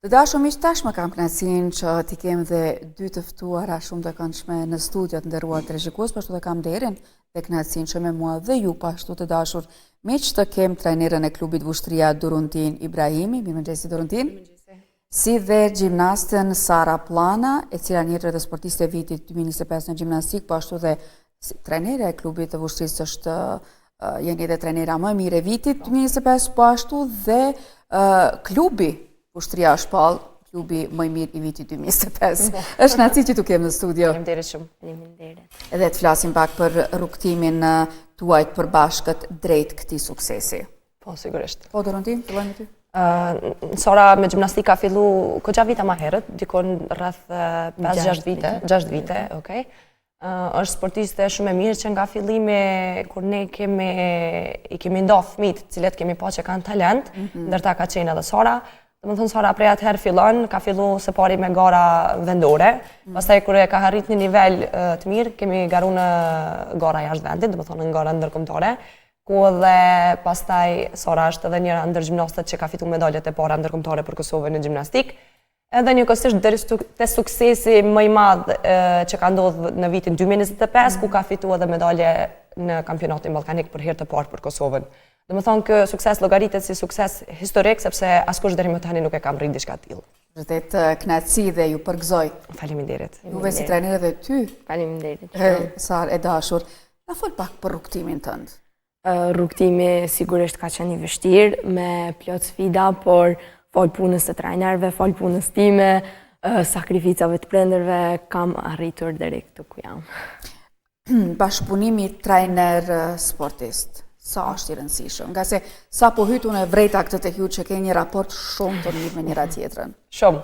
Të dashur miq, tashmë kam kënaqësinë që t'i kem dhe dy të ftuara shumë të këndshme në studio të nderuar teleshikues, po ashtu dhe kam nderin dhe kënaqësinë që me mua dhe ju po ashtu të dashur miq të kem trajneren e klubit Vushtrria Doruntinë Ibrahimi, mirëmëngjesi Doruntinë. Si dhe gjimnasten Sara Pllana, e cila njihet edhe sportiste e vitit 2025 në gjimnastikë, po ashtu dhe trajnere e klubit të Vushtrrisë është jeni dhe trajnera më e mirë e vitit 2025, po ashtu dhe klubi Vushtrria është shpall klubi më i mirë i vitit 2025. Po. Është kënaqësi që t'ju kem në studio. Faleminderit shumë. Faleminderit. Edhe të flasim pak për rrugëtimin tuaj të përbashkët drejt këtij suksesi. Po, sigurisht. Po, Doruntinë, fillojmë me ty. Uh, Sara me gjimnastikë ka fillu goxha vite ma herët, dikun rreth 5-6 vite, 6 vite, okej. është sportiste shumë e mirë që nga fillimi kur ne kemi i kemi nda fëmijët, të cilët kemi pa që kanë talent, mm -hmm. ndër ta ka qenë edhe Sara. Domethënë Sara prej atëherë fillon, ka fillu së pari me gara vendore, mm -hmm. pastaj kur e ka arrit një nivel të mirë, kemi garu në gara jashtë vendit, domethënë në gara ndërkombëtare, ku edhe pastaj Sara është edhe njëra ndër gjimnastet që ka fitu medaljet e para ndërkombëtare për Kosovën në gjimnastikë. Edhe njëkohësisht deri te suksesi më i madh që ka ndodhur në vitin 2025, ku ka fitu edhe medalje në kampionatin ballkanik për herë të parë për Kosovën. Domethënë ky sukses llogaritet si sukses historik sepse askush deri më tani nuk e ka mrri diçka të tillë. Vërtet kënaqësi dhe ju përgëzoj. Faleminderit. Juve si trajnere dhe ty. Faleminderit. Sarë e dashur. Na fol pak për rrugëtimin tënd. Rrugëtimi sigurisht ka qenë i vështirë, me plot sfida, por falë punës së trajnerëve, falë punës time, sakrificave të prindërve, kam arritur deri këtu ku jam. Bashkëpunimi trajner sportist, sa është i rëndësishëm? Ngase sapo hytë unë e vrejta këtë te ju që ke një raport shumë të mirë me njëra tjetrën. Shumë.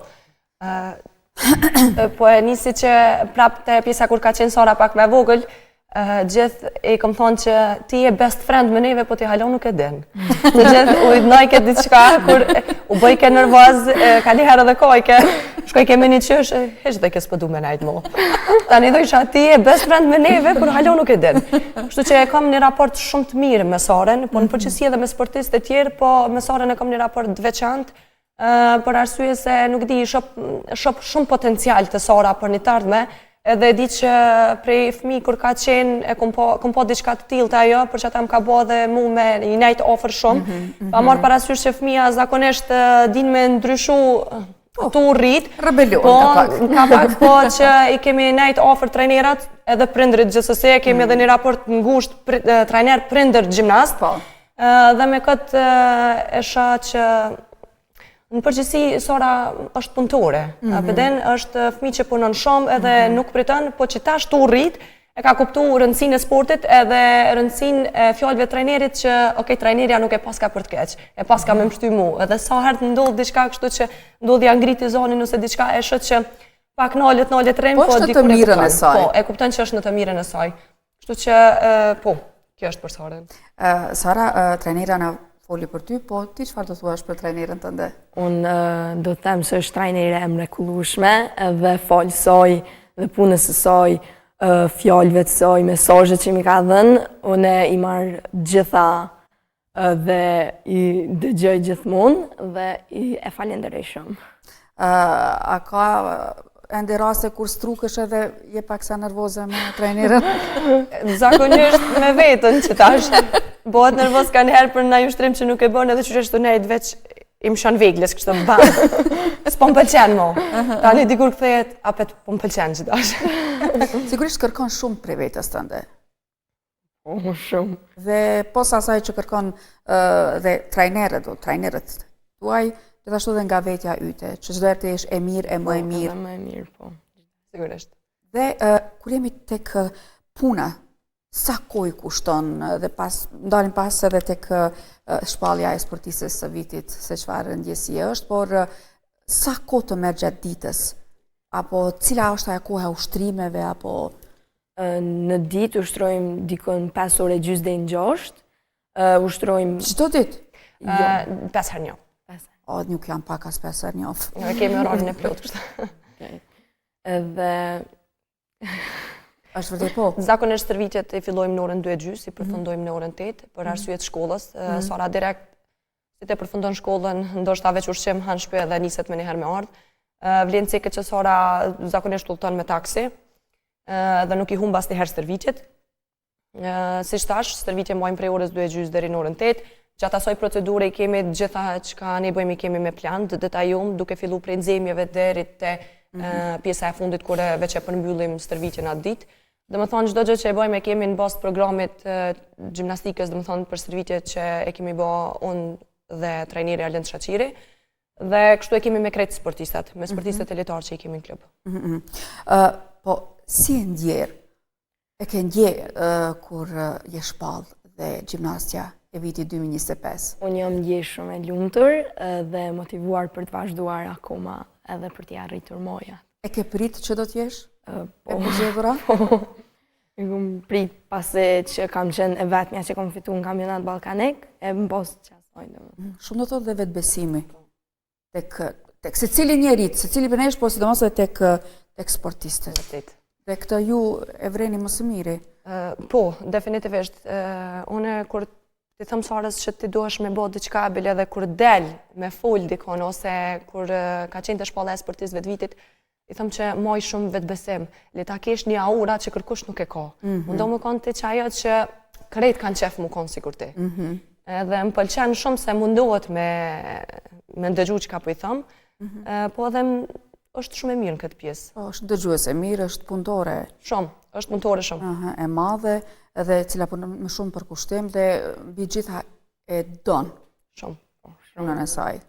Po e nisi që prap te pjesa kur ka qenë Sara pak më e vogël, gjithë i kom thonë që ti je best friend me neve, po ti hala nuk e din. Të gjithë u idhnojke diçka, kur u bëjke nervoz, ka një herë edhe kajke, shkojke me një qysh, hiç dhe s'po du me nejtë mo. Tani thojsha ti je best friend me neve, por hala nuk e din. Kështu që e kam një raport shumë të mirë me Saren, po në përgjithësi edhe me sportistë të tjerë, po me Saren e kam një raport të veçantë, për arsye se nuk di, shoh shoh shumë potencial te Sara për një të ardhme, edhe e di që prej fëmi kur ka qenë, e kom pa, kom pa diçka të tillë te ajo, për qata më ka bo edhe mu me i nejt afër shumë, mm -hmm, pa marrë parasysh që fëmija zakonisht din me ndryshu po, tu u rrit, rebelon po, ka pak. Ka pak, po që i kemi nejt afër trajnerat, edhe prindrit gjithsesi, e kemi mm. edhe një raport ngushtë trajner prindër gjimnast, po. Dhe me këtë e shoh që në përgjithësi Sara është punëtore. Mm -hmm. A din është fëmijë që punon shumë edhe mm -hmm. nuk priton, po që tash tu u rrit, e ka kuptu rëndësinë e sportit edhe rëndësinë e fjalëve trajnerit që ok, trajnerja nuk e paska për të keq, e paska me m'shty mu. Edhe sa herë të ndodh diçka kështu që ndodh ja ngriti zonin ose diçka e shoh që pak nalet, nalet rrim, po, po dikur e kupton. Po, e kupton që është në të mirën e saj. Kështu që, po, kjo është për Sarën. Sara, trajnera na foli për ty, po ti çfarë do thuash për trajnerën tënde? Unë do të them se është trajnere e mrekullueshme edhe falë saj dhe punës së saj, fjalëve të saj, mesazhet që mi ka dhënë, unë i marr gjitha dhe i dëgjoj gjithmonë dhe i e falenderoj shumë. A ka ende raste kur strukësh edhe je paksa nervoze me trajnerën? Zakonisht me vetën që tash. Bëhet nervoz kanjëherë për naj ushtrim që nuk e bën edhe që është nejt veç i mshon veglës kështu në bam. S'po më pëlqen mo. Tani dikur kthehet, apet po më pëlqen që tash. Sigurisht kërkon shumë prej vetes tënde. Po, më shumë. Dhe pos asaj që kërkon dhe trajnerët, do trajnerët tuaj, gjithashtu dhe nga vetja yte, që çdo herë të jesh e mirë e më e po, mirë. Edhe më e mirë, po. Sigurisht. Dhe kur jemi tek puna, sa kohë i kushton dhe pas ndalim pas edhe tek shpallja e sportistes së vitit, se çfarë ndjesie është, por sa kohë të merr gjatë ditës? Apo cila është ajo koha e ushtrimeve apo Në ditë ushtrojmë dikun 5 orë e gjysë deri në 6. Ushtrojmë... Çdo ditë? Jo. 5 herë n'javë. O, nuk janë pak as 5 herë n'javë. Ne kemi orarin e plotë kështu. Edhe... është vërtet po? Zakonisht stërvitjet i fillojmë në orën 2 e gjysë, i mhm. përfundojmë në orën 8, për mhm. arsye të shkollës. Mhm. Sara direkt. Si të përfundon shkollën, ndoshta veç ushqim, han n'shpi edhe niset menjëherë me ardhë. Vlen ceket që Sara zakonisht udhëton me taksi dhe nuk i humb asnjëherë stërvitjet. Siç thash, stërvitje mbajmë prej orës 2 e gjysë deri në orën 8. Gjatë asaj procedure i kemi gjitha çka ne bëjmë i kemi me plan të detajum, duke fillu prej nxemjeve deri te mhm. pjesa e fundit kur veç e përmbyllim stërvitjen atë ditë. Domethonë, çdo gjë që e bëjmë e kemi në bazë të programit gjimnastikës, domethonë, për stërvitje që e kemi bo unë dhe trajneri Arlind Shaqiri. Dhe kështu e kemi me krejt sportistat, me sportistët mm -hmm. elitarë që i kemi në klub. Mm -hmm. po, si e ndjerë? E ke ndjerë kur je shpallë dhe gjimnastja e vitit 2025? Unë jam ndjerë shumë e lumtur dhe motivuar për të vazhduar akoma edhe për t'i arritur majat. E ke prit që do t'jesh? Po. E përzgjedhura? Po. E kom prit pasi që kam qenë e vetmja që kom fitu në kampionat ballkanik, e më pas që asaj. Mm, shumë do të thotë dhe vetëbesimi. Tek, tek secili njeri, secili prej nesh, po sidomos edhe tek, tek sportistët. Vërtet. Dhe këtë ju e vreni më së miri. Po, definitivisht. Unë kur T'i them Sarës që ti duhesh me bo diçka bile edhe kur del me fol dikon ose kur ka qenë te shpallja e sportistëve të vitit, i them që maj shumë vetëbesim, le ta kesh një aura që kërkush nuk e ka. Mm -hmm. Mundo me konë ti qajo që krejt kanë qef me konë sikur ti. Mm -hmm. Edhe më pëlqen shumë se mundohet me, me ndëgju çka po i them, mm -hmm. po edhe është shumë e mirë në këtë pjesë. Po, është dëgjuese e mirë, është punëtore. Shumë, është punëtore shumë. Aha, e madhe, edhe e cila punon me shumë përkushtim dhe mbi gjitha e don. Shumë. Po, punën e saj.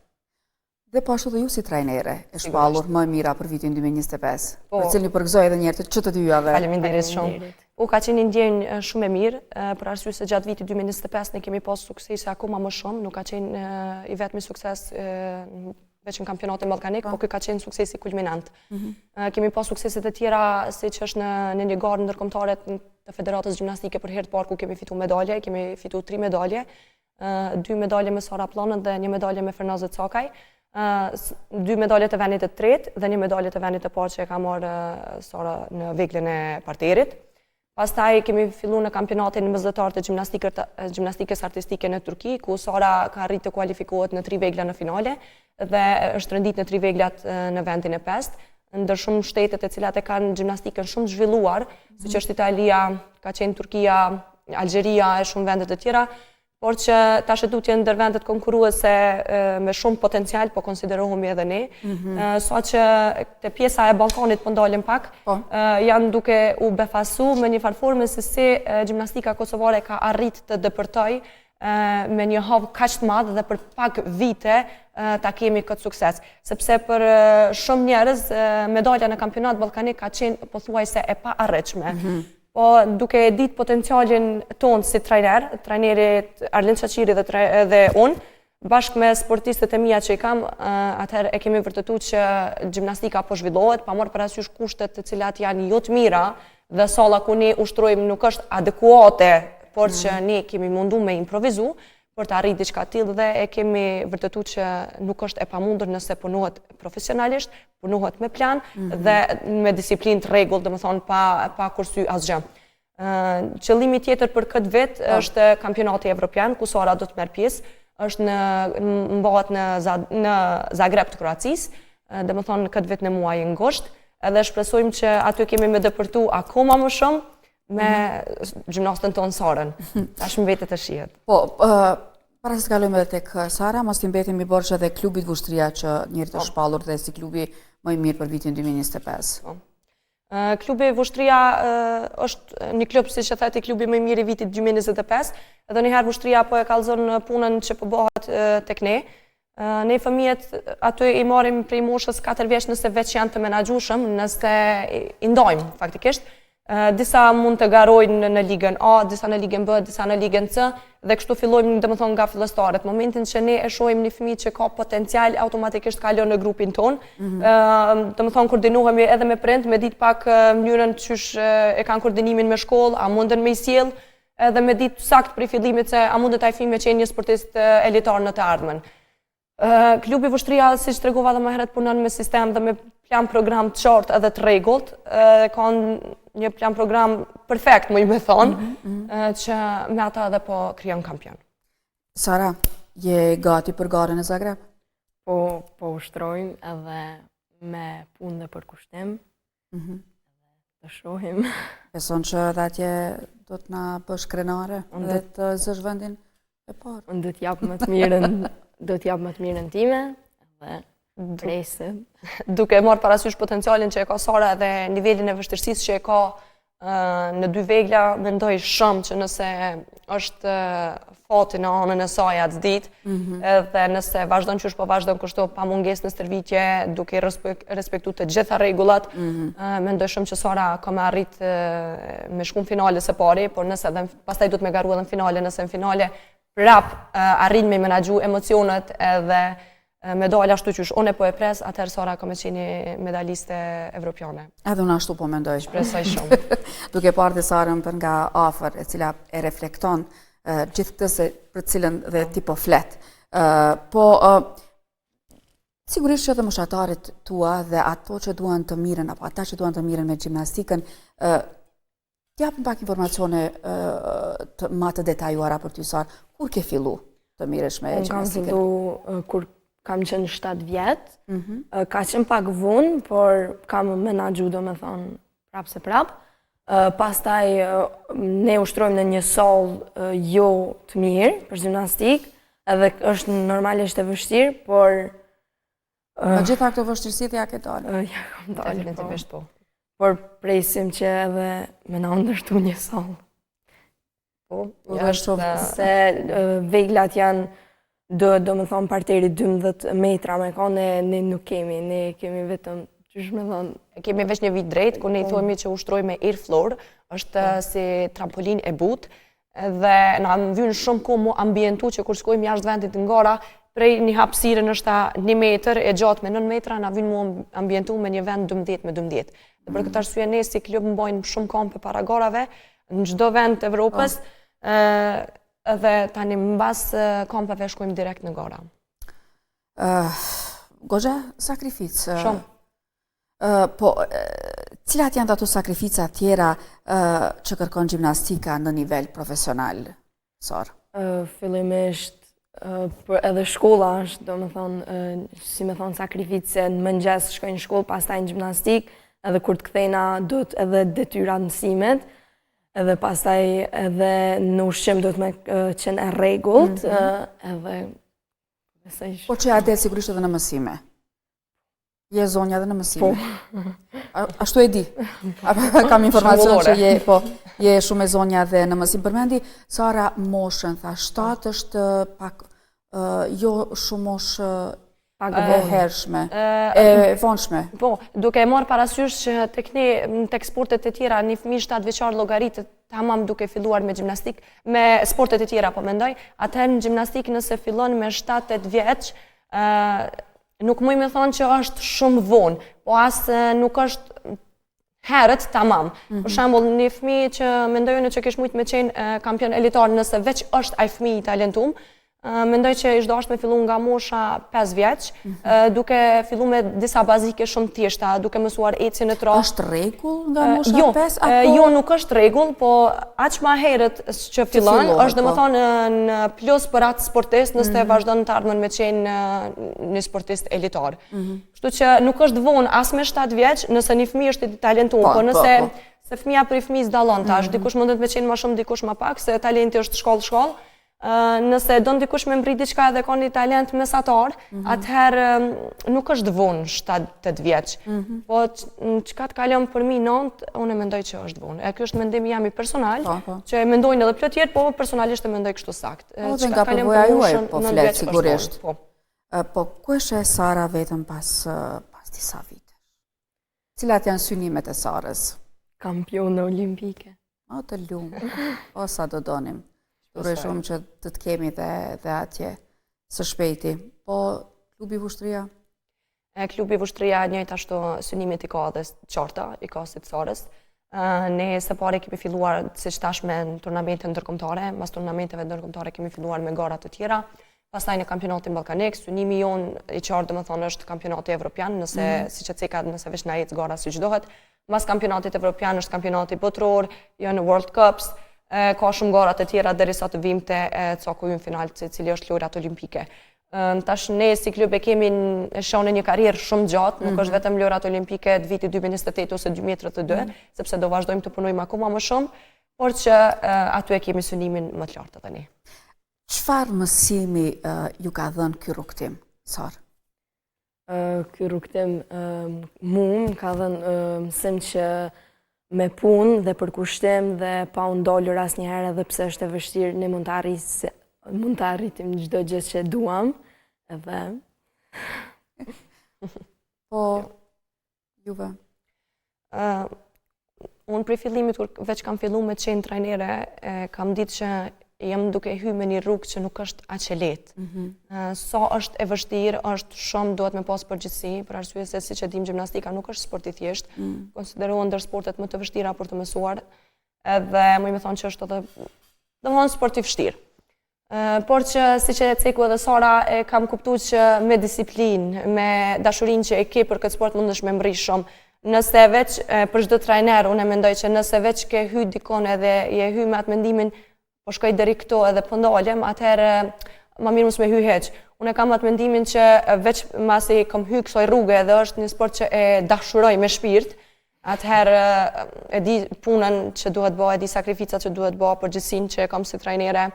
Dhe po ashtu dhe ju si trajnere e shpallur më e mira për vitin 2025. Po. Për cilin ju përgëzoj edhe njëherë që të dyjave. Faleminderit shumë. Po ka qenë një ndjenjë shumë e mirë, për arsye se gjatë vitit 2025 ne kemi pas suksese akoma më shumë, nuk ka qenë i vetmi sukses veç në kampionatin ballkanik, po, po ky ka qenë suksesi kulminant. Mm -hmm. Kemi pas sukseset e tjera, siç është në, në një garë ndërkombëtare të Federatës Gjimnastike për herë të parë ku kemi fitu medalje, kemi fitu tri medalje, dy medalje me Sara Pllanën dhe një medalje me Fernaze Cakaj, dy medalje të vendit të tretë dhe një medalje të vendit të parë që e ka marrë Sara në veglën e parterit. Pastaj kemi fillu në kampionatin mesdhetar të gjimnastikës artistike në Turki, ku Sara ka arritë të kualifikohet në tri vegla në finale dhe është rendit në tri veglat në vendin e pestë. Ndër shumë shtetet e cilat e kanë gjimnastikën shumë të zhvilluar, siç është Italia, ka qenë Turkia, Algjeria e shumë vende të tjera, por që tash e tutje ndër vendet konkurruese me shumë potencial, po konsiderohemi edhe ne, mm -hmm. sa që te pjesa e Ballkanit po ndalem pak, po. janë duke u befasu me një farë forme se si gjimnastika kosovare ka arrit të depërtojë me një hov kaq të madh dhe për pak vite ta kemi këtë sukses. Sepse për shumë njerëz medalja në kampionat ballkanik ka qenë pothuajse e paarritshme. Mm -hmm. Po duke e ditë potencialin tonë si trajner, trajnerit Arlind Shaqiri dhe, dhe unë, bashkë me sportistët e mia që i kam, atëherë e kemi vërtetu që gjimnastika po zhvillohet, pa marrë parasysh kushtet të cilat janë jo të mira dhe salla ku ne ushtrojmë nuk është adekuate, por që mm. ne kemi mundu me improvizu, për të arritë diçka të tillë dhe e kemi vërtetu që nuk është e pamundur nëse punohet profesionalisht, punohet me plan mm -hmm. dhe me disiplinë të rregullt, domethonë pa pa kursy asgjë. Qëllimi tjetër për këtë vit po. është kampionati evropian ku Sara do të merr pjesë, është në mbahet në në Zagreb të Kroacisë, domethonë këtë vit në muajin gusht, edhe shpresojmë që aty kemi me depërtu akoma më shumë me mhm. gjimnastën tonë Sarën. Tash mbetet të shihet. Po, para se të kalojmë edhe tek Sara, mos t'i mbetemi borxh edhe klubit Vushtrria që njëherë të po. shpallur dhe si klubi më i mirë për vitin 2025. Po. Klubi Vushtrria është një klub, siç e the ti, klubi më i mirë i vitit 2025, edhe njëherë Vushtrria po e kallzon punën që po bëhet tek ne. Ne fëmijët aty i marrim prej moshës 4 vjeç nëse veç janë të menaxhueshëm, nëse i ndajmë faktikisht. Disa mund të garojnë në ligën A, disa në ligën B, disa në ligën C dhe kështu fillojmë domethënë nga fillestarët. Momentin që ne e shohim një fëmijë që ka potencial, automatikisht kalon në grupin tonë. Mm -hmm. Domethënë koordinohemi edhe me prind, me ditë pak mënyrën qysh e kanë koordinimin me shkollë, a munden me i sjell, edhe me ditë sakt prej fillimit se a mundet ai fëmijë me qenë një sportist elitar në të ardhmen. Klubi Vushtrria, siç tregova edhe më herët, punon me sistem dhe me plan program të qartë edhe të rregullt, ka një plan program perfekt, muj me thonë, mm -hmm. që me ata edhe po krijon kampion. Sara. Je gati për garën në Zagreb? Po, po ushtrojmë edhe me punë dhe përkushtim. Mm -hmm. Të shohim. Beson që edhe atje do të na bësh krenare dhe të zësh vendin e parë. Unë do të jap më të mirën, do të jap më të mirën time dhe presim. Duke marrë parasysh potencialin që e ka Sara dhe nivelin e vështirësisë që e ka në dy vegla, mendoj shumë që nëse është fati në anën e saj atë ditë, mm -hmm. edhe nëse vazhdon qysh po vazhdon kështu pa mungesë në stërvitje, duke respektu të gjitha rregullat, mm -hmm. mendoj shumë që Sara ka me arrit me shku në finale së pari, por nëse edhe pastaj duhet me garu edhe në finale, nëse në finale prap arrin me menaxhu emocionet edhe me dalë ashtu qysh unë po e pres, atëherë Sara ka me qenë medaliste evropiane. Edhe unë ashtu po mendoj. Shpresoj shumë. Duke parë dhe Sarën për nga afër, e cila e reflekton gjithë këtë se për cilën dhe ti po flet. Po, sigurisht që edhe moshataret tua dhe ato që duan të merren, apo ata që duan të merren me gjimnastikën, Të japim pak informacione të ma të detajuara për ty, Sarë. Kur ke fillu të merresh me gjimnastikën? Unë kam fillu kur kam qenë 7 vjet. Mhm. Ka qenë pak vonë, por kam menaxhu, do me thonë, prapë se prapë. Pastaj ne ushtrojmë në një sallë jo të mirë për gjimnastikë, edhe është normalisht e vështirë, por Në gjitha këto vështirësi ia ke dalë? Ia kam dalë, po. Definitivisht po. Por presim që edhe me na ndërtu një sallë. Po, po është se veglat janë do, do me thonë parteri 12 metra me ka, ne, ne nuk kemi, ne kemi vetëm, qysh me thonë... Kemi veç një vijë drejt, ku ne i po. thojmë që ushtrojmë me air floor, është po. si trampolinë e butë, Dhe na vyn shumë kohë mu ambientu që kur shkojmë jashtë vendit në gara, prej një hapësire ndoshta një metër e gjatë me 9 metra, na vyn mu ambientu me një vend 12 me 12. Dhe për këtë arsye ne si klub mbajmë shumë kampe para garave në çdo vend të Evropës, po. edhe tani mbas kampeve shkojmë direkt në gara. Uh, goxha sakrificë. Shumë. Po, cilat janë ato sakrifica tjera që kërkon gjimnastika në nivel profesional, Sarë? Fillimisht, për edhe shkolla është, do me thonë, si me thonë, sakrificë se në mëngjes shkoj në shkollë, pastaj në gjimnastikë, edhe kur të kthehna do të edhe detyrat mësimet, edhe pastaj edhe në ushqim do të me qenë e rregullt, mm -hmm. edhe... Po që ia del sigurisht edhe në mësime? Je e zonja edhe në mësime. Po. Ashtu e di. Kam informacion që je, po, je shumë e zonja edhe në mësim. Përmendi, Sara moshën, tha, 7 është pak, jo shumë moshë pak e hershme, e vonshme. Po, duke e marrë parasysh që tek ne, tek sportet e tjera, një fëmijë 7 vjeçar llogaritet tamam duke filluar me gjimnastikë, me sportet e tjera, po mendoj, atëherë në gjimnastikë nëse fillon me 7-8 vjeç, Nuk muj me thonë që është shumë vonë, po as nuk është herët tamam. Mm -hmm. Për shembull, një fëmijë që mendoj unë që kish mujt me qenë kampion elitar nëse veç është ai fëmijë i talentum, mendoj që ish dashtë me fillu nga mosha 5 vjeç, mm -hmm. duke fillu me disa bazike shumë të thjeshta, duke mësuar ecjen e trashë. Është rregull nga mosha jo, 5 apo jo, nuk është rregull, po aq ma herët që fillon, është domethënë në plus për atë sportist, nëse mm -hmm. vazhdon të ardhmen me qenë një sportist elitar. Mm -hmm. Kështu që nuk është vonë as me 7 vjeç, nëse një fëmijë është i talentuar, po, po nëse po, po. se fëmija prej fëmijës dallon tash, mm -hmm. dikush mundet me qenë ma shumë, dikush ma pak, se talenti është shkallë shkallë, nëse don dikush me mbri diçka edhe ka një talent mesatar, mm -hmm. atëherë nuk është vonë 7-8 vjeç. Mm -hmm. Po çka të kalon përmi 9, unë mendoj që është vonë. E ky është mendimi jem personal, po, po. që e mendojnë edhe plot tjerë, po personalisht e mendoj kështu sakt. Po, dhe nga përvoja juaj, po flet sigurisht. Po. Po ku e sheh Sara veten pas pas disa vitesh? Cilat janë synimet e Sarës? Kampione olimpike. O të lumë, o sa do donim. Uroj shumë që të të kemi dhe, dhe atje së shpejti. Po, klubi Vushtrria? E, klubi Vushtrria njëjtë ashtu synimet i ka dhe qarta, i ka si të Sarës. Ne së pari kemi filluar, siç thashë me turnamente ndërkombëtare, mas turnamenteve ndërkombëtare kemi filluar me gara të tjera, pastaj në kampionatin ballkanik, synimi jonë i qartë domethënë është kampionati evropian, nëse mm -hmm. siç e ceka, nëse veç na ecë gara siç dohet. Mas kampionatit evropian është kampionati botëror, janë World Cups. Ka shumë gara të tjera derisa të vijmë te caku ynë final, i cili është lojrat olimpike. Tash ne si klub e kemi e shohim një karrierë shumë gjatë, nuk është mhm. vetëm lojrat olimpike të vitit 2028 ose 2032, mm -hmm. sepse do vazhdojmë të punojmë akoma më shumë, por që aty e kemi synimin më të lartë edhe ne. Çfarë mësimi ju ka dhënë ky rrugëtim, Sara? Ky rrugëtim mu më ka dhënë mësim që me punë dhe përkushtim dhe pa u ndalur asnjëherë edhe pse është e vështirë, ne mund të arrijmë mund të arrijmë çdo gjë që duam edhe Po Juve? Uh, unë prej fillimit, kur veç kam fillu me qenë trajnere, e, kam ditë që jam duke hy me një rrugë që nuk është aq e lehtë. Mm -hmm. uh, sa është e vështirë, është shumë duhet me pas përgjegjësi, për arsye se siç e dim gjimnastika nuk është sport i thjeshtë, mm. konsiderohen ndër sportet më të vështira për të mësuar, edhe muj me thonë që është edhe, domethonë sport i vështirë. Por që, siç e ceku edhe Sara, e kam kuptu që me disiplinë, me dashurinë që e ke për këtë sport, mundesh me mrri shumë. Nëse veç, për çdo trajner, unë e mendoj që nëse veç ke hy dikon edhe je hy me atë mendimin, po shkoj deri këtu edhe po ndalem, atëherë ma mirë mos me hy hiç. Unë e kam atë mendimin që veç masi kam hy kësaj rruge edhe është një sport që e dashuroj me shpirt, atëherë e di punën që duhet bë, e di sakrificat që duhet bë, përgjegjësinë që e kam si trajnere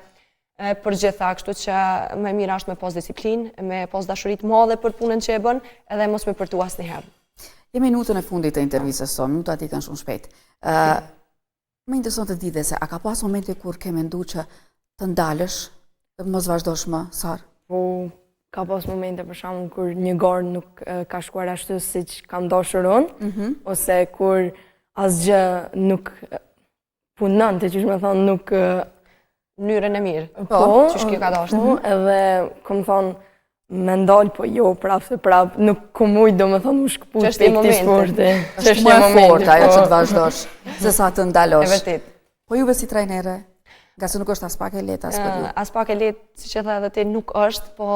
për gjitha, kështu që më e mira është me pas disiplinë, me pas dashuri të madhe për punën që e bën, edhe mos me përtu asnjëherë. Jemi minutën e fundit të intervistës sonë, minutat ikën shumë shpejt. Ë Më intereson të di dhe se a ka pas momente kur ke mendu që të ndalësh, të mos vazhdosh më, Sara? Po, ka pas momente për shembull kur një garë nuk ka shkuar ashtu siç kam dashur unë, mm -hmm. ose kur asgjë nuk punon, të qysh me thonë, nuk mënyrën e mirë. Po, po qysh kjo ka dashur. Po, edhe kom thonë, me ndalë, po jo, prapë se prapë, nuk kom mujtë, domethonë, m'u shkëput prej këtij sporti. Është më e fortë ajo që po. të vazhdosh, se sa të ndalosh. E vërtet. Po juve si trajnere, ngase nuk është aspak e lehtë as për ju. Aspak e lehtë, siç e the edhe ti, nuk është, po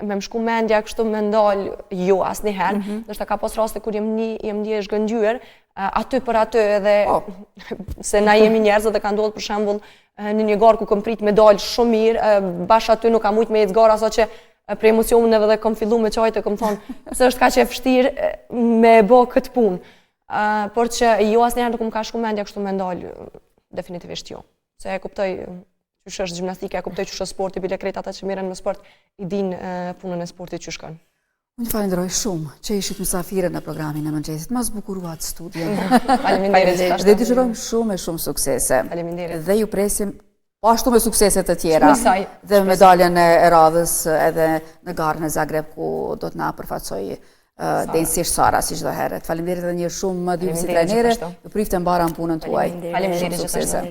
me më shku mendja kështu me ndalë, jo, asnjëherë. Mm -hmm. Ndoshta ka pas raste kur jem një, jem një zhgënjyer, aty për aty edhe, po. se na jemi njerëz dhe ka ndodhë për shembull në një garë ku kom prit me dalë shumë mirë, bash aty nuk ka mujtë me ecë gara, saqë prej emocioneve dhe kom fillu me qajtë e kom thonë, pse është kaq e vështirë me bo këtë punë. Por që jo asnjëherë nuk më ka shku mendja kështu me ndalë, definitivisht jo. Se e kuptoj qysh është gjimnastika, e kuptoj qysh është sporti, bile krejt ata që merren me sport, i din punën e sportit qysh shkon. Unë ju falenderoj shumë që ishit mysafire në programin e mëngjesit. Ma zbukuruat studion. Faleminderit. Dhe ju dëshirojmë shumë e shumë suksese. Faleminderit. Dhe ju presim po ashtu me suksese të tjera. Dhe me medaljen e radhës edhe në garën e Zagreb ku do të na përfaqësojë denjësisht Sara si çdo herë. Faleminderit edhe një herë shumë më dy si trajnere. Ju priftë e mbara në punën tuaj. Faleminderit. Suksese.